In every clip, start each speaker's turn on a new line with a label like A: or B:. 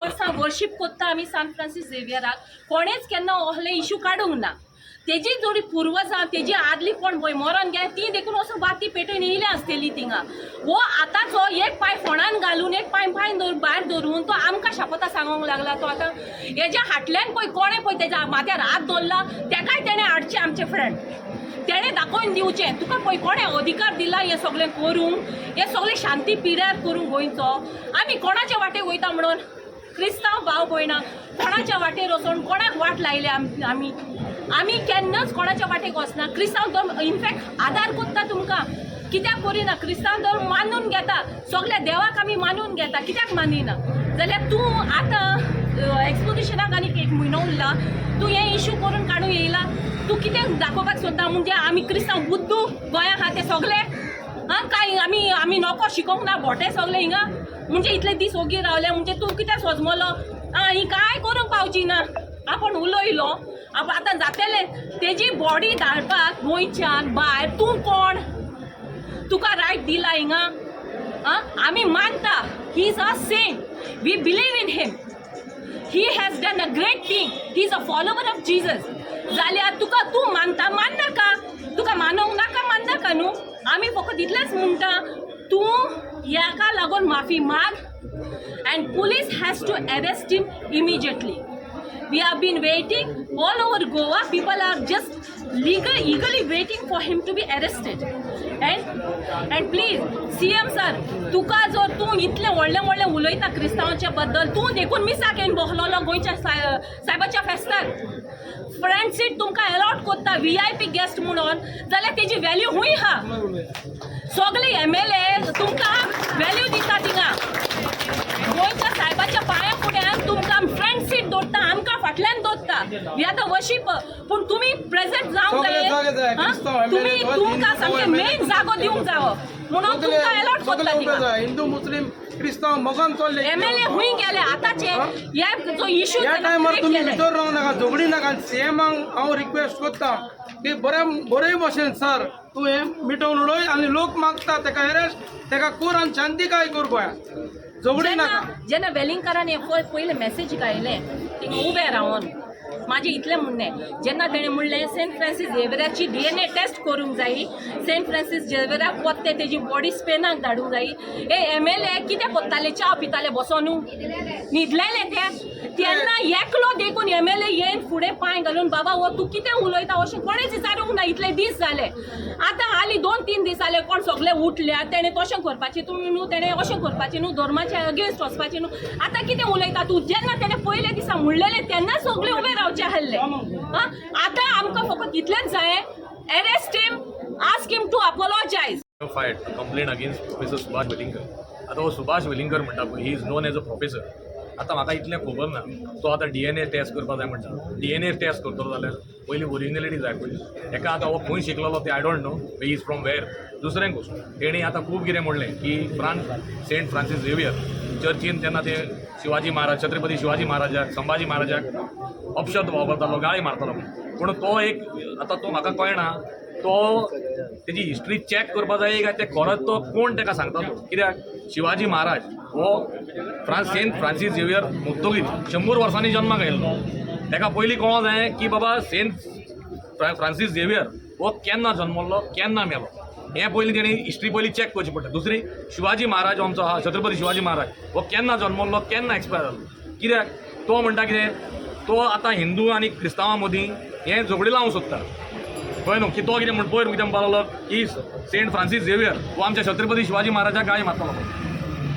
A: वर्सां वर्शीप कोत्ता आमी सांत फ्रांसीस झेवियराक. कोणेच केन्ना असले इशू काडूंक ना. तेजी जोडी पुर्वजां, तेजी आदली कोण पळय मरोन गेले, ती देखून वचून वाती पेटोवन येयल्या आसतली थिंगा. हो आतांचो एक पांय फोंडान घालून, एक पांय पांय भायर धरून तो आमकां शापोतां सांगोंक लागला. तो आतां हेज्या हाटल्यान पळय कोणें पळय तेज्या माथ्यार हात दवरला, तेकाय तेणें हाडचें. आमचे फ्रेंड तेणें दाखोवन दिवचें, तुका पळय कोणें अधिकार दिला हें सगळें करूंक, हें सगळें शांती पिड्यार करूंक गोंयचो. आमी कोणाच्या वाटेक वयता म्हणून क्रिस्तांव भाव भयणां कोणाच्या वाटेर वचोन कोणाक वाट लायल्या? आमी आमी केन्नाच कोणाच्या वाटेक वचना. क्रिस्तांव धर्म इनफॅक्ट आदार कोत्ता तुमकां. कित्याक करिना? क्रिस्तांव धर्म मानून घेता, सगल्या देवाक आमी मानून घेता. कित्याक मानिना जाल्यार तूं आतां एक्सपोजिशनाक आनीक एक म्हयनो उरला, तूं हें इशू करून काडूंक येयला. तूं कितें दाखोवपाक सोदता? म्हणजे आमी क्रिस्तांव बुद्दू गोंया आहा ते सगळे आं? काय आमी आमी नको शिकोंक ना भोटे सगळे हिंगा? म्हणजे इतले दीस ओगी रावले म्हणजे तूं कितें सोजमलो आं? ही कांय करूंक पावची ना. आपूण उलयलो, आप आतां जातलें. तेजी बॉडी धाडपाक गोंयच्यान भायर तूं कोण? तुका रायट दिला हिंगा आं? आमी मानता, he is a saint, we believe in him, he has done a great thing, he is a follower of Jesus. जाल्यार तुका तूं मानता माननाका, तुका मानोंक नाका माननाका न्हू. आमी फकत इतलेंच म्हणटा, तूं हेका लागून माफी माग and police has to arrest him immediately. We have been waiting all over Goa. People are just eagerly waiting for him to be arrested. And please, CM sir, तुका जर तूं इतलें व्हडलें व्हडलें उलयता क्रिस्तांवाच्या बद्दल, तूं देखून मिसाक येवन बसलेलो गोंयच्या सायबाच्या फेस्ताक. फ्रंट सीट तुमकां अलॉट कोत्ता व्हीआयपी गेस्ट म्हणून, जाल्यार तेजी व्हॅल्यू खूंय आहा? सगळे एमएलए तुमकां व्हॅल्यू दिता. थिंगा गोंयच्या सायबाच्या पांया फुड्यान तुमकां फ्रंट सीट दवरता, आमकां फाटल्यान दवरता. We are the worship, पूण तुमी प्रेझेंट जावंक
B: सगळे जागे
A: जाय.
B: जाय,
A: हा?
B: क्रिस्तांव MLA
A: तुमी
B: हिंदू
A: तुमकां सामकें
B: MLA
A: main जागो दिवंक जावो म्हणून तुमकां अलॉट
B: सगळे
A: कोत्ता
B: उबे
A: थिंगा.
B: जाय. हिंदू, मुस्लिम, क्रिस्तांव मोगान चल्ले.
A: एमएलए खूंय गेले आतांचे? हे जो इशू
B: ह्या टायमार तुमी भितर रावं नाका, झगडी नाका. सीएमाक हांव रिक्वेस्ट करता की बरे बरे भशेन सर, तूं हें मिटोवन उडय आनी लोक मागता तेका अरेस्ट तेका कर आनी शांतिकाय कर गोंयांत, झगडी
A: जेन्ना
B: नाका.
A: जेन्ना वेलिंगकारान हे पयलें मॅसेज गायलें, थिंगा उबें रावन म्हाजें इतलें म्हणणें, जेन्ना तेणें म्हणलें सेंट फ्रांसीस झेवियराची डीएनए टेस्ट करूंक जायी, सेंट फ्रांसीस झेवियराक पोत्ते तेजी बॉडी स्पेनाक धाडूंक जायी, हे एमएलए कितें कोत्ताले? च्या पिताले बसोन, न्हिदलेले ते तेन्ना. एकलो देखून एमएलए येवन फुडें पांय घालून, बाबा हो तूं कितें उलयता, अशें कोणेच विचारूंक ना. इतले दीस जाले. आतां हालीं 2-3 दीस जाले, कोण सगळे उठल्या, तेणें तशें करपाचें तूं न्हू, तेणें अशें करपाचें न्हू, धर्माच्या अगेन्स्ट वचपाचें न्हू. आतां कितें उलयता तूं? जेन्ना तेणें पयले दिसा म्हणलेलें तेन्ना सगळे उबे रावचे आहले. आं, आतां आमकां फकत इतलेंच जाय, arrest him, ask him to apologize.
C: Filed complaint against Professor Subhash Velingkar. आतां हो सुभाष वेलिंगकर म्हणटा पळय, he is known as a professor. आतां म्हाका इतलें खबर ना, तो आतां डीएनए टेस्ट करपाक जाय म्हणटा. डीएनए टेस्ट करतलो जाल्यार पयलीं ओरिजिनलिटी जाय पयलीं हेका. आतां हो खंय शिकलेलो ते I don't know, he is from where. दुसरें गोश्ट, तेणी आतां खूब कितें म्हणलें की सेंट फ्रांसीस झेवियर चर्चीन तेन्ना ते शिवाजी महाराज, छत्रपती शिवाजी महाराजाक, संभाजी महाराजाक अपशब्द वापरतालो, गाळी मारतालो. पूण तो एक आतां तो म्हाका कळना, तो तेजी हिस्ट्री चॅक करपा जाय काय ते खरोच तो कोण ताका सांगता तो. कित्याक शिवाजी महाराज हो सेंट फ्रांसीस झेवियर मुत्तगीर 100 वर्सांनी जन्माक आयिल्लो. ताका पयलीं कळोंक जाय की बाबा सेंट फ्रांसीस झेवियर हो केन्ना जन्मल्लो, केन्ना मेलो, हें पयलीं तेणी हिस्ट्री पयलीं चॅक करची पडटा. दुसरी, शिवाजी महाराज आमचो आहा, छत्रपती शिवाजी महाराज हो केन्ना जन्मल्लो, केन्ना एक्सपायर जालो. कित्याक तो म्हणटा कितें, तो आतां हिंदू आनी क्रिस्तांवां मदीं हें झगडी लावंक सोदता. कळ्ळें न्हू की तो कितें म्हण पयर कितें म्हणपाक लागलो की सेंट फ्रांसीस झेवियर हो आमच्या छत्रपती शिवाजी महाराजाक गाळी मारतलो.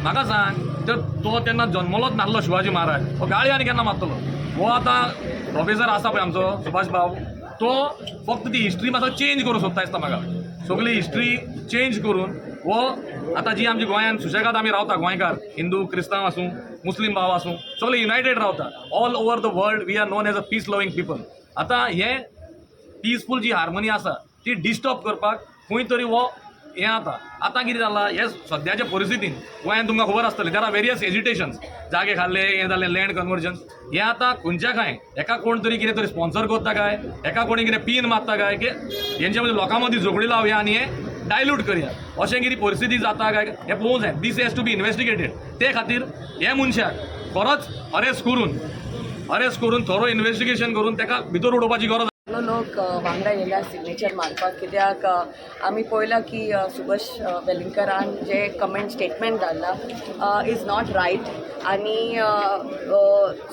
C: म्हाका सांग, तर तो तेन्ना जन्मलोच नासलो शिवाजी महाराज, हो गाळी आनी केन्ना मारतलो? हो आतां प्रोफेसर आसा पळय आमचो सुभाष बाब, तो फक्त ती हिस्ट्री मातसो चेंज करूंक सोदता दिसता म्हाका. सगळी हिस्ट्री चेंज करून हो आतां जी आमची गोंयांत सुशेगाद आमी रावता, गोंयकार हिंदू क्रिस्तांव आसूं, मुस्लीम भाव आसूं, सगळे युनायटेड रावता. All over the world we are known as a peace loving people. आतां हें पिसफूल जी हार्मनी आसा ती डिस्टर्ब करपाक खंय तरी हो हें आतां आतां कितें जालां, हे सद्याच्या परिस्थितीन गोंयांत तुमकां खबर आसतलें, there are various agitations, जागे खाल्ले, हें जालें, लँड कन्वर्जन. हें आतां खंयच्या काय एका कोण तरी कितें तरी स्पॉन्सर करता काय, एका कोणी कितें पीन मारता काय की हेंच्या मदीं लोकां मदीं झगडी लावया आनी हें डायल्यूट करया, अशें कितें परिस्थिती जाता काय हें पळोवंक जाय. This has to be investigated. ते खातीर हे मनशाक खरोच अरेस्ट करून थोरो इन्वेस्टिगेशन करून ताका भितर उडोवपाची गरज.
D: सगलो लोक वांगडा येयला सिग्नेचर मारपाक, कित्याक आमी पळयलां की सुभाष वेलिंगकरान जे कमेंट स्टेटमेंट घाल्ला is not right. आनी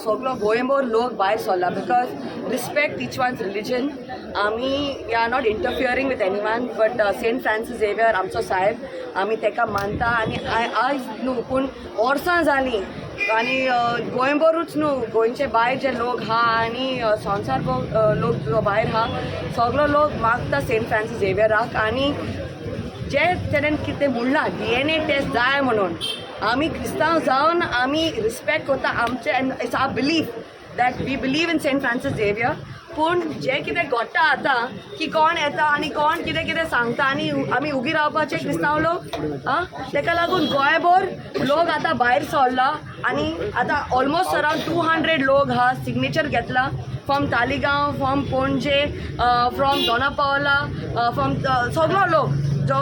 D: सगलो गोंयभर लोक भायर सरला because respect each one's religion. आमी we are not interfering with anyone, but Saint Francis Xavier आमचो साहेब, आमी तेका मानता. आनी आयज न्हू पूण वर्सां जालीं आनी गोंयभरूच न्हू, गोंयचे भायर जे लोक आहा आनी संवसार लोक जो भायर आहा, सगलो लोक मागता सेंट फ्रांसीस झेवियराक. आनी जे तेणेन कितें म्हणलां, डीएनए टेस्ट जाय म्हणून, आमी क्रिस्तांव जावन आमी रिस्पेक्ट करता आमचे and it's our belief that we believe in Saint Francis Xavier. पूण जें कितें घडटा आतां की कोण येता आनी कोण कितें कितें सांगता आनी आमी उगी रावपाचे क्रिस्तांव लोक आं. तेका लागून गोंयभर लोक आतां भायर सरला आनी आतां ऑलमोस्ट अरावंड 200 लोक आहा, सिग्नेचर घेतला from Taleigao, from Panaji, from Dona Paula, from सगलो लोक जो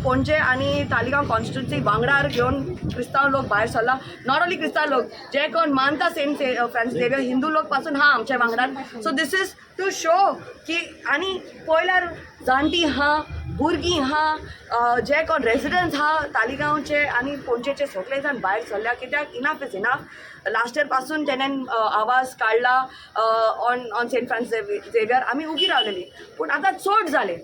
D: पणजे आनी तालिगांव कॉन्स्टिट्युन्सी वांगडार घेवन क्रिस्तांव लोक भायर सरला. Not only क्रिस्तांव लोक, जे कोण मानता सेंट फ्रांसीस झेवियर, हिंदू लोक पासून हा आमच्या वांगडार. So this is to show की आनी पळयल्यार जाणटी आहा, भुरगीं आहा, जे कोण रेजिडंट्स आहा तालिगांवचे आनी पणजेचे, सगळे जाण भायर सरल्या कित्याक enough is enough. Last year पासून तेणेन आवाज काडला ऑन सेंट फ्रांसीस झेवियर. आमी उगी रावलेली पूण आतां चड जालें,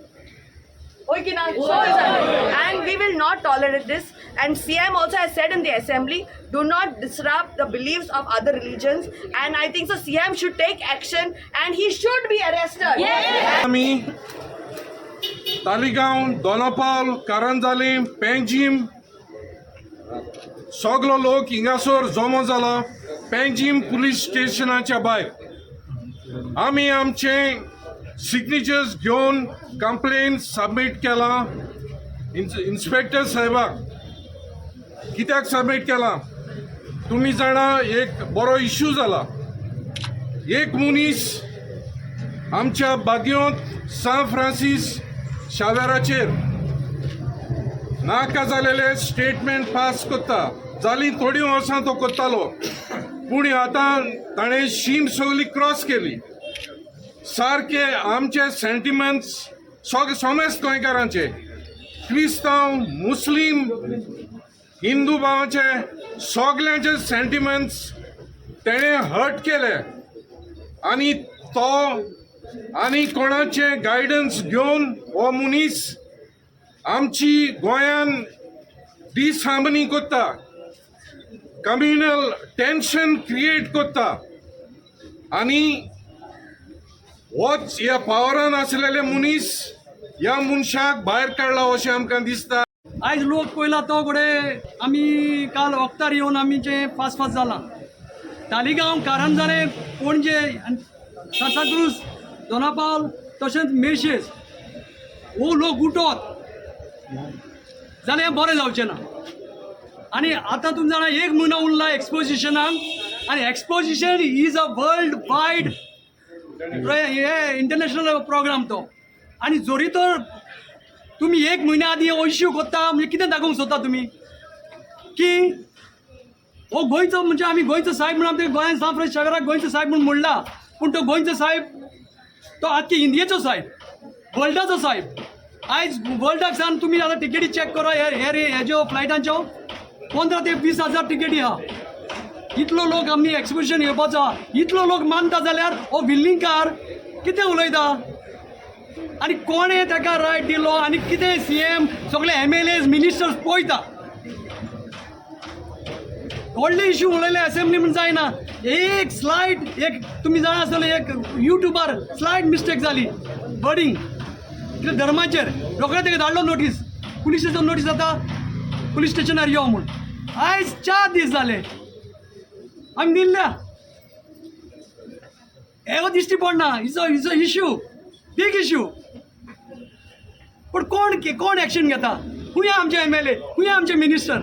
D: हय की ना? चड जालें and we will not tolerate this. And CM also has said in the assembly, do not disrupt the beliefs of other religions, and I think so CM should take action and he should be arrested.
E: आमी तालिगांव, दोनापावल, कारंजाली, पेंजीम सगलो लोक हिंगासर जमो जाला Panjim police स्टेशनाच्या भायर. आमी आमचे signatures घेवन complain submit केला इन्स्पेक्टर साहेबाक. कित्याक सबमीट केला तुमी जाणा, एक बरो इश्यू जाला. एक मनीस आमच्या बागियोंत सान फ्रांसीस शावेराचेर नाका जालेले स्टेटमेंट पास करता. जाली थोडीं वर्सां तो करतालो, पूण आतां ताणें शीम सगळी क्रॉस केली. सारके आमचे सेंटिमेंट्स सगळे समेस्त गोंयकारांचे, क्रिस्तांव, मुस्लीम, हिंदू भावांचे, सगल्यांचे सेंटिमेंट्स तेणें हर्ट केले. आनी तो आनी कोणाचें गायडन्स घेवन हो मनीस आमची गोंयान डिसहार्मनी करता, कम्युनल टेन्शन क्रिएट करता. आनी होच ह्या पावरान आसलेले मनीस ह्या मनशाक भायर काडला अशें आमकां दिसता.
F: आयज लोक पयला तो कडेन आमी काल वक्तार येवन आमचें फास्ट फास्ट जालां. तालिगांव, कारंजाले, पणजे आनी सांताक्रूज, दोनापावल तशेंच मेर्शेज हो लोक उठत जाल्यार हें बरें जावचें ना. आनी आतां तुमी जाणा, एक म्हयनो उरला एक्सपोजिशनाक आनी exposition is a world wide हे इंटरनॅशनल प्रोग्राम तो. आनी जरी तर तुमी एक म्हयन्या आदीं हो इश्यू करता म्हणजे कितें दाखोवंक सोदता तुमी की हो गोंयचो, म्हणजे आमी गोंयचो साहेब म्हणून आमच्या गोंयान सांत फ्रांसीस शावेराक गोंयचो साहेब म्हणून म्हणला, पूण तो गोंयचो साहेब तो आख्खी इंडियेचो साहेब, वर्ल्डाचो साहेब. आयज वर्ल्डाक सान तुमी आतां टिकेटी चॅक करा, हे हेज्यो फ्लायटांच्यो 15 ते 20 हजार टिकेटी आहा. इतलो लोक आमी एक्सपोजिशन येवपाचो आहा, इतलो लोक मानता जाल्यार हो वेलिंगकार कितें उलयता आनी कोणें ताका रायट दिलो आनी कितें सीएम, सगळे एमएलएज, मिनिस्टर्स पळयता. व्हडले इश्यू उलयले असेंब्ली म्हूण जायना. एक स्लायड, एक तुमी जाणा आसतले, एक युट्यूबार स्लायड मिस्टेक जाली वर्डींग कितें धर्माचेर, रोखडे ताका धाडलो नोटीस, पुलिसेचो नोटीस. आतां पुलीस स्टेशनार यो म्हूण. आयज 4 दीस जाले आमी दिल्ल्या हें दिश्टी पडना. Is a issue, big issue. पूण कोण कोण एक्शन घेता? खूंय आमचे एम एल ए, खूंय आमचे मिनिस्टर?